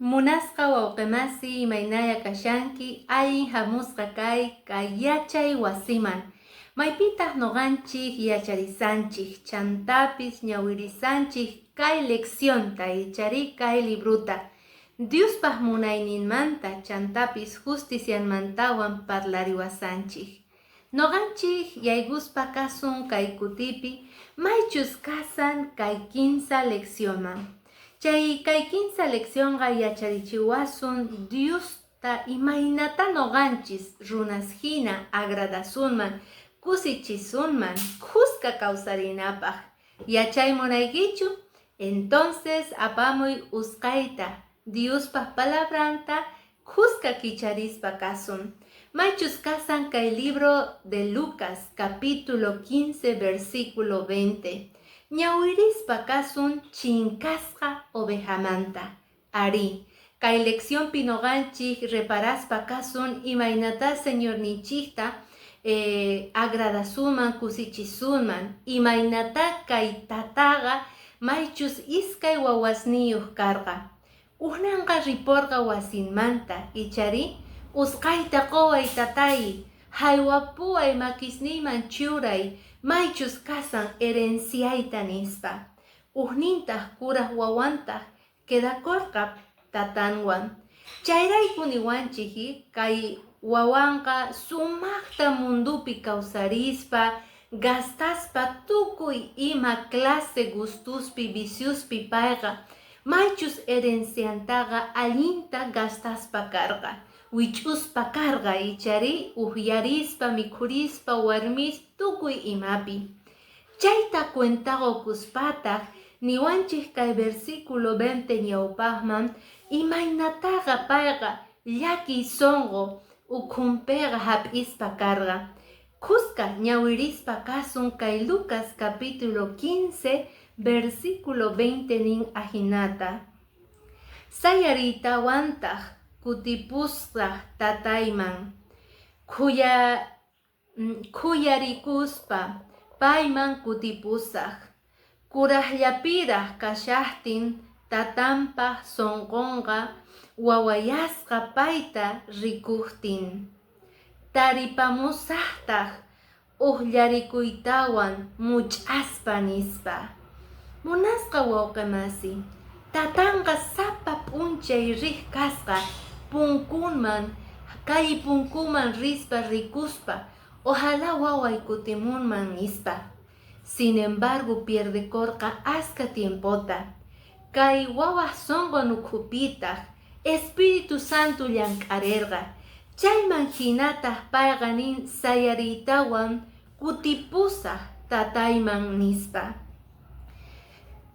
Munasqa wawqimasi, imaynaya kashanki? Allin hamusqa kay kay yachay wasiman. Maypitaq noqanchik yacharisanchik, chantapis ñawirisanchik kay leccionta ichari kay libruta, Diospaq munayninmanta chantapis justicianmantawan parlariwasanchik. Noqanchik yaykuspa kasun kay kutipi maychus kasan kay kinsa leccionman. Chay kay kinsa leccionqa yacharichiwasun Diosta imaynata noqanchis runas hina agradasunman, kusichisunman, khuska kawsarinapaq. Yachay munaykichu? Entonces apamuy usqayta Diospaq palabranta khuska kicharispa kasun. Maychus kasan kay libro de Lucas capítulo 15 versículo 20. Ñawirispa kasun chinkasqa ovejamanta. Arí, kay leccionpi noqanchik reparaspa kasun imaynatá Señorninchikta agradasunman, kusichisunman, imaynatá kay tataqa maychus iskay wawasniyuq karqa. Ujnanqa riporqa wasinmanta, icharí, Usqhayta quway tatay, haywapuway makisniyman churay maychus kasan herenciayta nispa. Ujnintaq kuraq wawantaq quedakorqa tatanwan. Chayrayku niwanchik kay wawanqa sumaqta mundopi kawsarispa, gastaspa tukuy ima clase gustuspi, viciospi payqa maychus herenciantaqa allinta gastaspa karqa, wich'uspa karqa ichari ujyarispa, mikhurispa, warmis, tukuy imapi. Chayta cuenta qukuspataq niwanchik kay versículo 20 ñawpaqman imaynataqa payqa llakiy sunqu ukhunpiqa hap'ispa karqa. Khuska ñawirispa kasun kay Lucas capítulo 15 versículo 20 nin ajinata. Sayariytawantaq kutipusqa tatayman khuyarikuspa payman kutipusaq. Kuraqllapiraq kashaqtin tatanpaq sunqunqa wawayasqa payta rikuqtin. Taripamusaqtaq uqllarikuytawan much'aspa nispa. Munasqa wawqimasi, tatanqa sapa p'unchay riq kasqa punkunman, calle punkuman rispa rikuspa, ojalá waway kutimunman nispa. Sin embargo pierdekorqa aska tiempota. Kay wawaq sunqun ukhupitaq Espíritu Santo llank'arirqa. Chayman hinataq payqa nin sayariytawan kutipusaq tatayman nispa.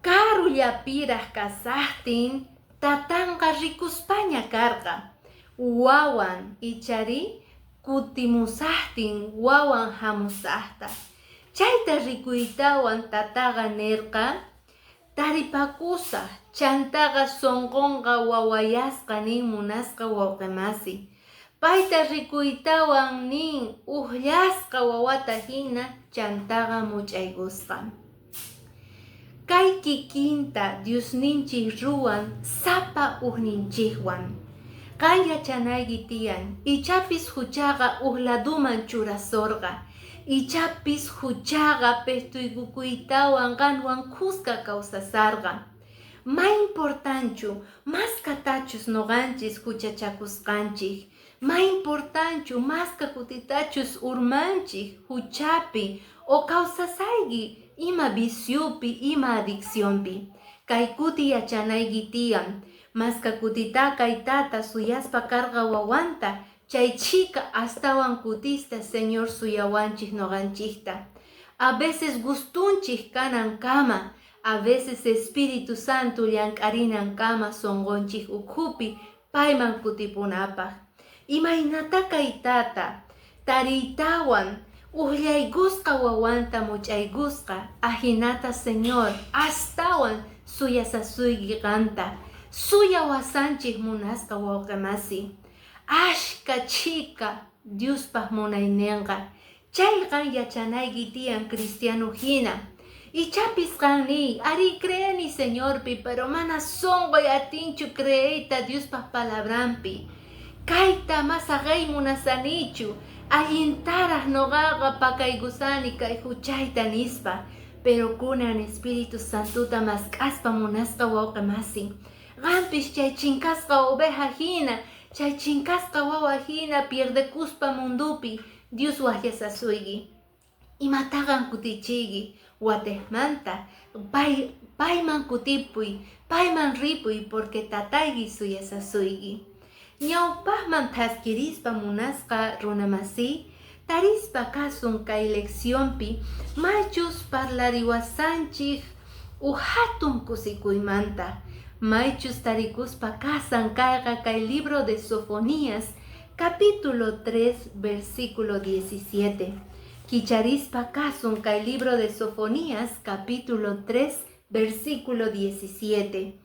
Karullapiraq kasaqtin tatanqa rikuspaña karqa. Wawan ichari kutimusaqtin wawan hamusaqta. Chayta rikuytawan tataqa nirqa, Taripakusaq, chantaqa sunqunqa wawayasqa nin munasqa wawqimasi. Payta rikuytawan nin uqllasqa wawata hina chantaqa much'aykusqa. Kay kikinta Diosninchik ruwan sapa ujninchikwan. Qan yachanayki tiyan, ichapis huchaqa uj laduman churasorqa, ichapis huchaqa peqtuykukuytawan qanwan khuska kawsasarqa. Ma importanchu maskatachus noqanchis huchachakusqanchik, ma importanchu maska kutitachus urmanchik huchapi o kawsasayki ima viciopi, ima adiccionpi. Kay kuti yachanayki tiyan, maska kutita kay tata suyaspa karqa wawanta, chay chhika astawan kutista Señor suyawanchik noqanchikta. A veces gustunchik kanankama, a veces Espíritu Santo llank'arinankama sunqunchik ukhupi payman kutipunapaq. Imaynata kay tata tariytawan uqllaykusqa wawanta much'aykusqa, ajinata Señor astawan suyasasuyki qanta, suyawasanchik munasqa wawqimasi. Ashka chhika Diospaq munayninqa, chayqan yachanayki tiyan cristiano hina. Ichapis qan niy, arí, creeni Señorpi, pero mana sonqoy atinchu creeyta Diospaj palabranpi. Kayta ma saqey munasanichu, allintaraj noqaqa pakaykusani kay huchayta nispa. Pero kunan Espíritu Santota mask'aspa, munasqa wawqi masi. Qampis chay chinkasqa oveja hina, chay chinkasqa wawa hina pierdekuspa mundupi, Dios waqyasasuyki. Imataqan kutichiyki? Watejmanta pay, payman kutipuy, payman ripuy, porque tatayki suyasasuyki. Ñawpaqman thaskirispa, munasqa runamasi, tarispa kasun kay leccionpi maychus parlariwasanchik uj hatun kusikuymanta. Maychus tarikuspa kasan kayqa kay libro de Sofonías, capítulo 3, versículo 17. Kicharispa kasun kay libro de Sofonías, capítulo 3, versículo 17.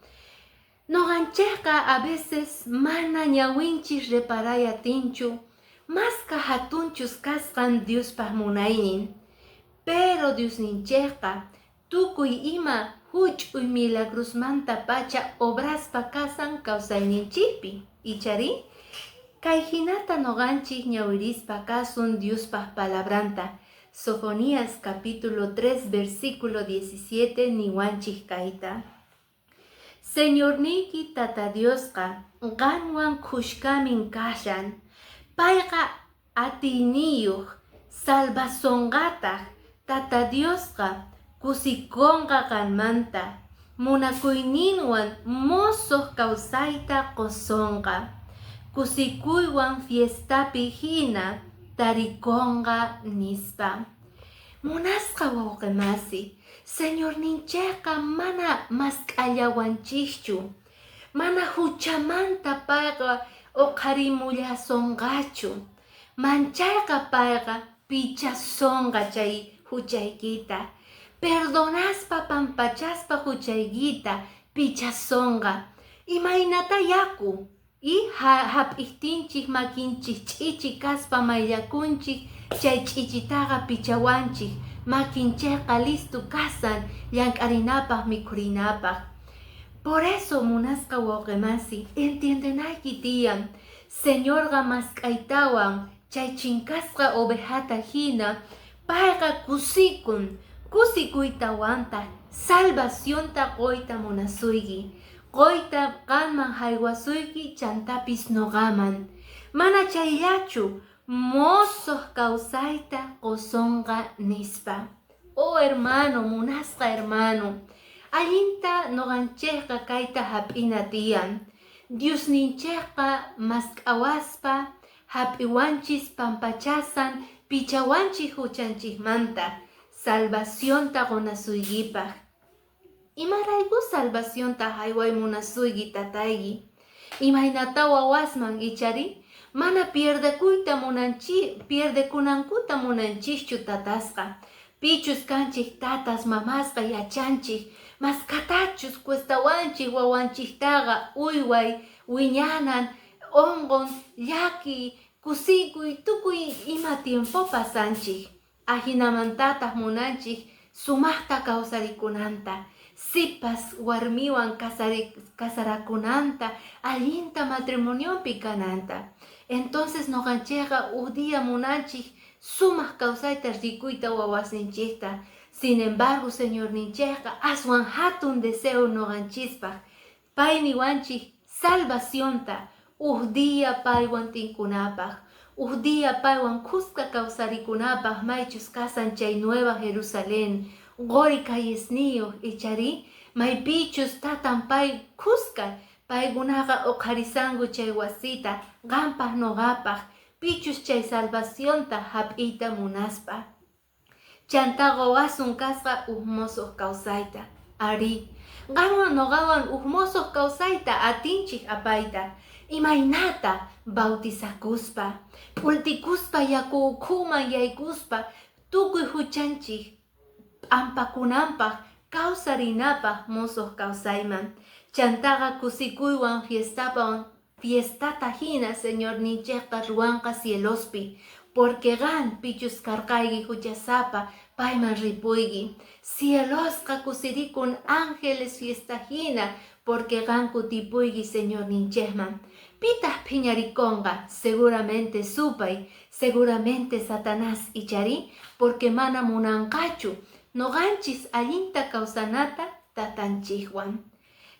Noqanchikqa a veces mana ñawinchis reparay atinchu maska hatunchus kasqan Diospaq munaynin. Pero Diosninchikqa tukuy ima huch'uy milagrosmanta pacha obraspa kasan kawsayninchikpi. Ichari? Kay hinata noqanchik ñawirispa kasun Diospaq palabranta. Sofonías capítulo 3 versículo 17 niwanchik kayta. Señorniyki Tata Diosqa qanwan khushkamin kashan. Payqa atiyniyuq, salvasonqataq. Tata Diosqa kusikonqa qanmanta. Munakuyninwan mosoq kawsayta qosonqa. Kusikuywan fiestapi hina tarikonqa nispa. Munasqa wawqi masi, Señorninchikqa mana mask'allawanchikchu, mana huchamanta payqa uqharimullasonqachu. Manchayqa payqa pichasonqa chay huchaykita. Perdonaspa pampachaspa huchaykita pichasonqa. Imaynata yaku y hap'iktinchik makinchik ch'ichi kaspa mayllakunchik, chay ch'ichitaqa pichawanchik, makinchikqa listo kasan llank'arinapaq, mikhurinapaq. Por eso, munasqa wawqi masi, entiendenayki tiyan, Señorqa mask'aytawan chay chinkasqa ovejata hina payqa kusikun, kusikuytawantaq salvacionta qoyta munasuyki. Qoyta qanman haywasuyki chantapis noqaman. Mana chayllachu, mosoq kawsayta qosonqa nispa. Oh hermano, munasqa hermano, allinta noqanchikqa kayta hap'ina tiyan. Diosninchikqa mask'awaspa hap'iwanchis, pampachasan, pichawanchik huchanchikmanta salvacionta qonasuykipaq. Imarayku salvacionta hayway munasuyki tatayki? Imaynata wawasman, ichari? Mana pierdekuyta munanchi, pierdekunankuta munanchischu tatasqa. Pichus kanchik tatas mamasqa yachanchik, maskatachus cuestawanchik wawanchiktaqa uyway, wiñanan, onqon, llaki, kusikuy, tukuy ima tiempo pasanchik. Ajinamantataq munanchik sumaqta kawsarikunanta, sipas warmiwan kasarakunanta, allinta matrimoniopi kananta. Entonces noqanchikqa uj día munanchik sumaq kawsayta rikuyta wawasninchikta. Sin embargo, Señorninchikqa aswan hatun deseo noqanchispaq. Pay niwanchik salvacionta uj día paywan tinkunapaq, uj día paywan kuska kawsarikunapaq maychus kasan chay Nueva Jerusalén, qori kallesniyuq, ichari, maypichus tatan pay kuska paykunaqa uqharisanku chay wasita qanpaq noqapaq, pichus chay salvacionta hap'iyta munaspa. Chantaqa wasun kasqa uj mosoq kawsayta. Arí, qanwan noqawan uj mosoq kawsayta atinchik apayta. Imaynata? Bautizakuspa, p'ultikuspa, yaku ukhuman yaykuspa, tukuy huchanchik p'ampakunanpaq, kawsarinapaq mosoq kawsayman. Chantaqa kusikuywan fiestapan fiestata hina Señorninchikqa ruwanqa cielospi, porque qan pichus karqayki huchasapa. Payman ripuyki. Cielosqa kusirikun ángeles fiesta hina, porque qan kutipuyki Señorninchikman. Pitaq phiñarikonqa? Seguramente supay, seguramente Satanás, ichari, porque mana munanqachu noqanchis allinta kawsanata tatanchikwan.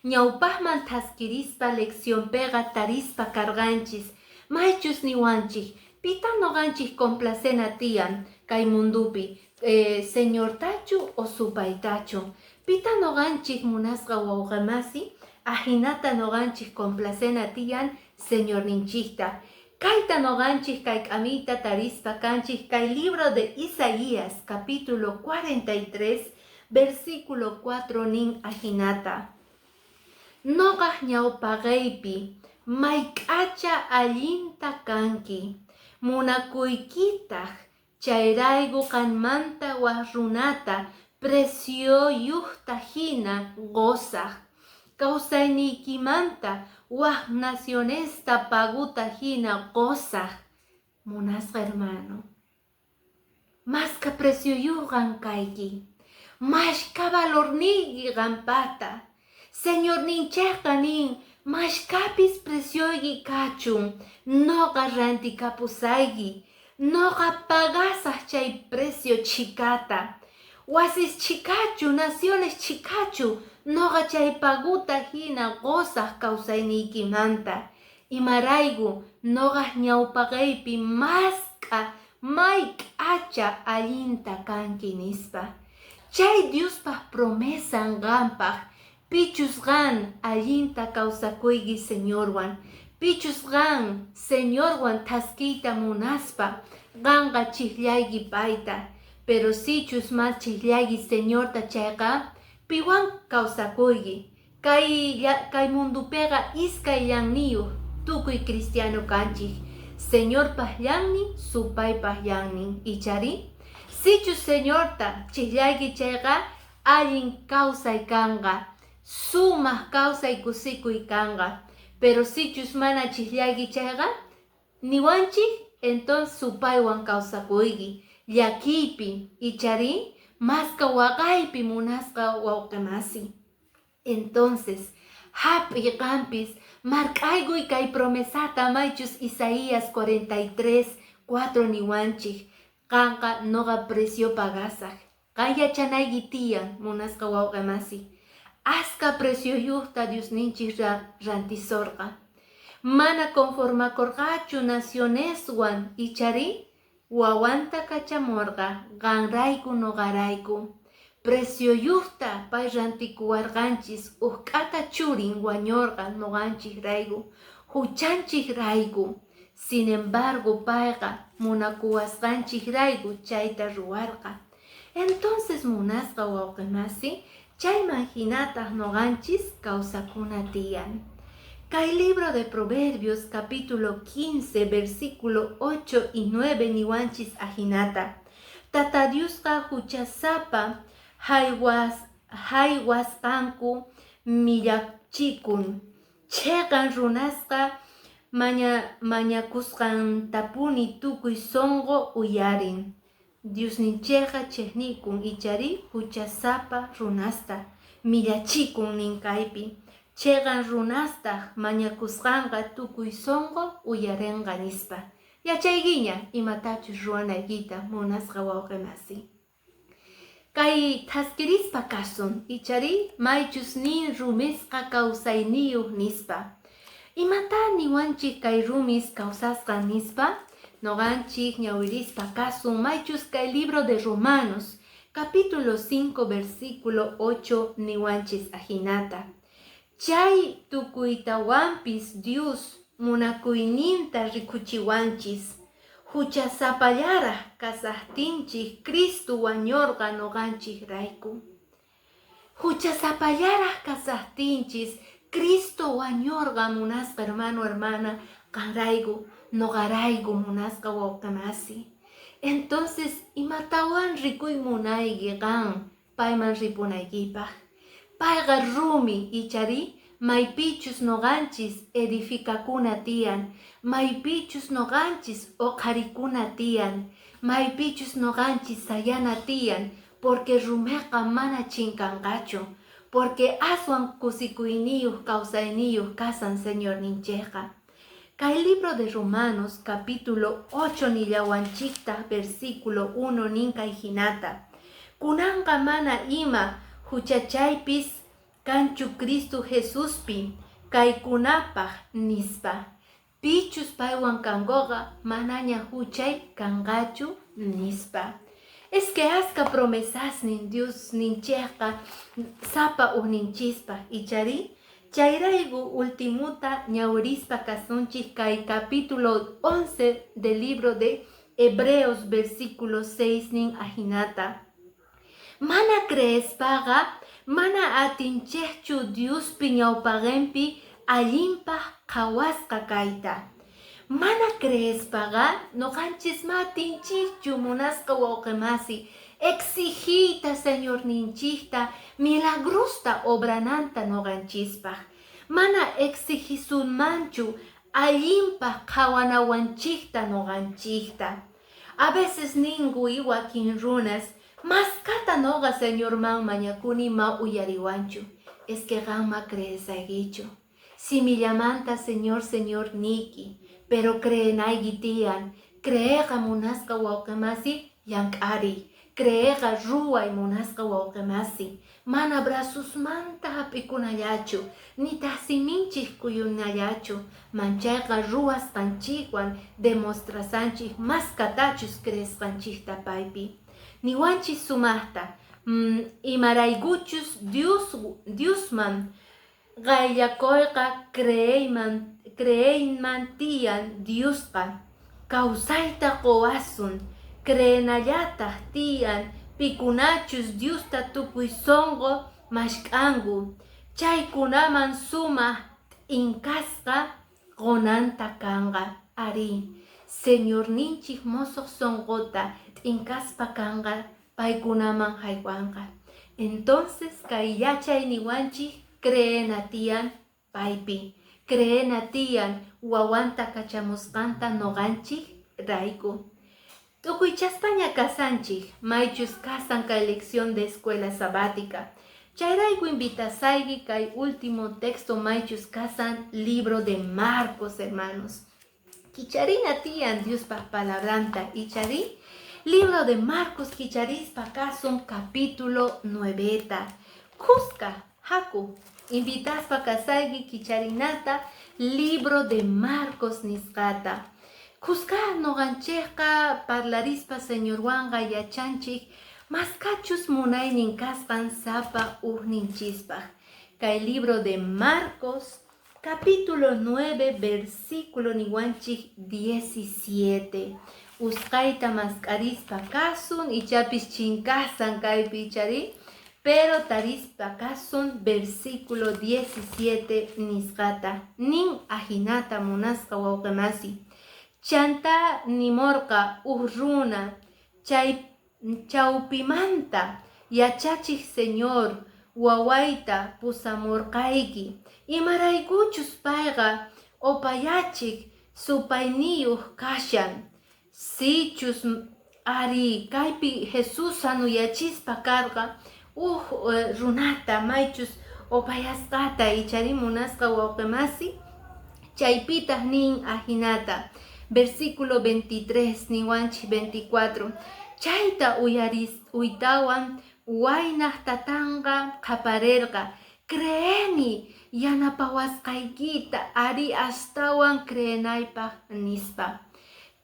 Ñawpaqman thaskirispa leccionpiqa tarispa karqanchis, maychus niwanchik, pita noqanchik complacena tiyan kay mundupi, Señortachu o supaytachu. Pita noqanchik munasqa wawqamasi, ahinata noqanchik complacena tiyan Señorninchikta. Kayta noqanchik kay k'amiyta tarispa kanchik kay libro de Isaías, capítulo 43, versículo 4 nin ahinata. Noqaq ñawpaqeypi mayk'acha allinta kanki, munakuykitaq, chayrayku qanmanta waj runata precioyuqta hina qosaq. Kawsayniykimanta waj nacionesta paguta hina qosaq. Munasqa hermano, maska precioyuqan kayki, mashka valorniyki qanpata. Señorninchikqa nin, mashkapis precioyki kachun, noqa rantikapusayki, noqa pagasaq chay precio chhikata. Wasis chhikachu, naciones chhikachu, noqa chay paguta hina qosaq kawsayniykimanta. Imarayku noqaq ñawpaqeypi mask'a mayk'acha allinta kanki nispa. Chay Diospaq promesan qanpaq, pichus qan allinta kawsakuyki Señorwan, pichus qan Señorwan thaskiyta munaspa, qanqa ch'iqllayki payta. Pero sichus mas ch'iqllayki Señorta chayqa, piwan kawsakuyki. Kay mundupiqa iskay llanniyuq tukuy cristiano kanchik. Señorpaq llannin, supaypaq llannin. Ichari? Sichus Señorta ch'iqllayki chayqa, allin kawsay kanqa, sumaq kawsay kusikuy kanqa. Pero sichus mana ch'iqllayki chayqa, niwanchik, entonces supaywan kawsakuyki. Llakiypi, ichari, maska waqaypi munasqa wawqimasi. Entonces, hap'iy qampis, mark'aykuy kay promesata maychus Isaías 43, 4 niwanchik, qanqa noqa precio pagasaq. Qan yachanayki tiyan, munasqa wawqimasi. Aska precioyuqta Diosninchik rantisorqa. Mana conformakurqachu nacioneswan, ichari, wawanta kachamurqa qanrayku noqarayku. Precioyuqta pay rantikuwarqanchis uj k'ata churin wañurqa noqanchikrayku, huchanchikrayku. Sin embargo, payqa munakuwasqanchikrayku chayta ruwarqa. Entonces munasqa wawqimasi, chayman hinataq noqanchis kawsakuna tiyan. Kay libro de Proverbios, capítulo 15, versículo 8 y 9 niwanchis ahinata. Tata Diosqa huchasapa haywasqanku millachikun. Chhiqan runasqa mañakusqantapuni tukuy sunqu uyarin. Diosninchikqa chiqnikun ichari huchasapa runasta millachikun nin kaypi. Chhiqan runastaq mañakusqanqa tukuy sunqu uyarinqa nispa. Yachaykiña imatachus ruwanaykita munasqa wawqimasi. Kay thaskirispa kasun, ichari maychus nin rumisqa kawsayniyuq nispa. Imata niwanchik kay rumis kawsasqa nispa? Noqanchik ñawirispa kasun maychus kay libro de Romanos, capítulo 5, versículo 8 niwanchis ahinata. Chay tukuytawanpis Dios munakuyninta rikuchiwanchis. Huchasapallaraq kasaqtinchik Cristo wañurqa noqanchikrayku. Huchasapallaraq kasaqtinchis Cristo wañurqa munasqa hermano, hermana, qanrayku, noqarayku munasqa wawqimasi. Entonces, imatawan rikuy munayki qan payman ripunaykipaq. Payqa rumi ichari maypichus noqanchis edificakuna tiyan, maypichus noqanchis uqharikuna tiyan, Maypichus noqanchis sayana tiyan, porque rumeqa mana chinkanqachu, porque aswan kusikuyniyuq kawsayniyuq kasan Señorninchikqa. Kay libro de Romanos capítulo 8 nillawanchiktaq versículo 1 nin kay hinata: Kunanqa mana ima huchachaypis kanchu Cristo Jesuspi kaykunapaq nispa. Pichus paywan kankuqa manaña huchay kanqachu nispa. Es que aska promesasnin Dios ninchikqa sapa ujninchispa ichari. Chayrayku ultimuta ñawirispa kasunchik kay capítulo 11 del libro de Hebreos versículo 6 nin ajinata: Mana creespaqa mana atinchikchu Diospi ñawpaqinpi allinpaq qhawasqa kayta. Mana creespaqa noqanchis ma atinchikchu, munasqa wawqimasi, exigiyta Señorninchikta milagrosta obrananta noqanchispaq. Mana exigisunmanchu allinpaq qhawanawanchikta noqanchikta. A veces ninku wakin runas: "Maskata noqa Señorman mañakuni, ma uyariwanchu". Es que qan ma creesaykichu. Simillamanta "Señor, Señor" niki, pero creenayki tiyan. Creeqa, munasqa wawqimasi, llank'ariy. Creeqa ruway, munasqa wawqimasi. Mana brazosmanta hap'ikunallachu, nitaq siminchik kuyunallachu, manchayqa ruwasqanchikwan demostrasanchik maskatachus creesqanchikta paypi. Niwanchik sumaqta, imaraykuchus Dios Diosman qayllakuyqa creeyman tiyan. Diosqa kawsayta quwasun, creenallataq tiyan pikunachus Diosta tukuy sunqu mask'anku chaykunaman sumaq t'inkasqa qunanta kanqa. Arí, Señorninchik mosoq sunquta t'inkaspa kanqa, paykunaman haywanqa. Entonces kay yachay niwanchik creena tiyan paypi, creena tiyan wawanta kachamusqanta noqanchik rayku. Tukuychaspaña kasanchik maychus kasan kay lección de escuela sabática. Chayrayku invitasayki kay último texto maychus kasan libro de Marcos, hermanos. Kicharina tiyan Diospaq palabranta ichari. Libro de Marcos kicharispa kasun capítulo 9. Kuska, haku, invitaspa kasayki kicharinata libro de Marcos nisqata. Kuska noqanchikqa parlarispa Señorwanqa yachanchik maskachus munaynin kasqan sapa ujninchispaq. Kay libro de Marcos capítulo 9 versículo niwanchik 17. Usqayta mask'arispa kasun, ichapis chinkasan kaypi ichari, pero tarispa kasun versículo 17 nisqata. Nin ajinata, munasqa wawqimasi: Chanta nimorqa uj runa chay chawpimanta: "Yachachiq Señor, wawayta pusamurqayki, imaraykuchus payqa opayachik supayniyuq kashan. Sichus ari kaypi Jesús sanuyachispa karqa uj runata maychus opayasqata ichari, munasqa wawqimasi. Chaypitaq nin ajinata versículo 23 niwanchik 24: Chayta uyaris uytawan waynaq tatanqa qaparerqa: 'Creeni, yanapawasqaykita ari astawan creenaypaq' nispa.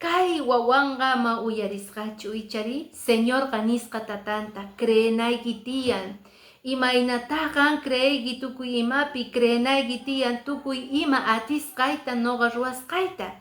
Kay wawanqa ma uyarisqachu ichari. Señorqa nisqa tatanta: "Creenayki tiyan. Imaynataqa creeyki tukuy imapi? Creenayki tiyan tukuy ima atisqayta noqa ruwasqayta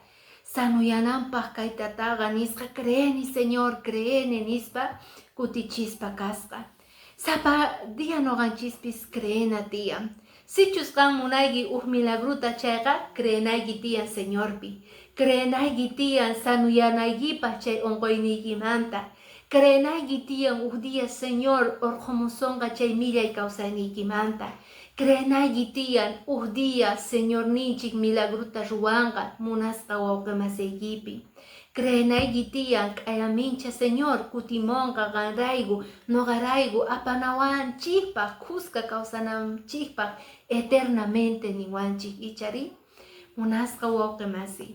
sanuyananpaq kay tataqa nisqa: 'Creeni, Señor, creeni' nispa kutichispa kasqa. Sapa día noqanchispis creena tiyan. Sichus qan munayki uj milagruta chayqa, creenayki tiyan Señorpi, creenayki tiyan sanuyanaykipaq chay unquyniykimanta, creenayki tiyan uj día Señor urqumusonqa chay millay kawsayniykimanta, creenayki tiyan uj día Señorninchik milagruta ruwanqa munasqa wawqimasiykipi. Creenayki tiyan q'ayamincha Señor kutimonqa qanrayku, noqarayku, apanawanchikpaq, khuska kawsananchikpaq eternamente niwanchik, ichari? Munasqa wawqi masi,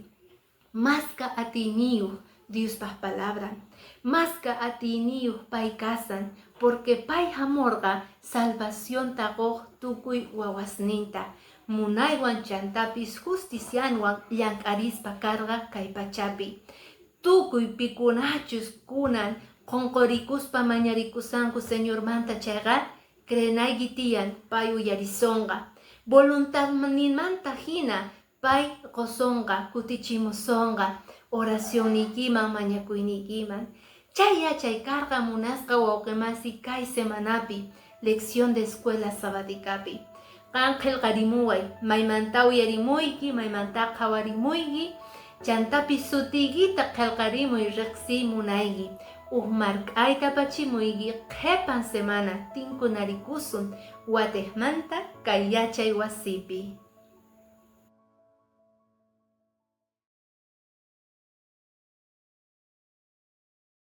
maska atiyniyuq Diospaq palabran, maska atiyniyuq pay kasan, porque pay hamurqa salvacionta quq tukuy wawasninta, munaywan chantapis justicianwan llank'arispa karqa kay pachapi. Tukuy pikunachus kunan qunqurikuspa mañarikusanku Señormanta chayqa, creenayki tiyan pay uyarisonqa. Voluntadninmanta hina pay qosonqa, kutichimusonqa oracionniykiman, mañakuyniykiman. Chay yachay karqa munasqa wawqimasi kay semanapi, lección de escuela sabaticapi. Qan qillqarimuway, maymanta uyarimuyki, maymanta qhawarimuyki, chantapis sutiykita qillqarimuy riqsiy munayki. Uj mark'ayta apachimuyki qhipan semana tinkunarikusun watiqmanta kay yachay wasipi.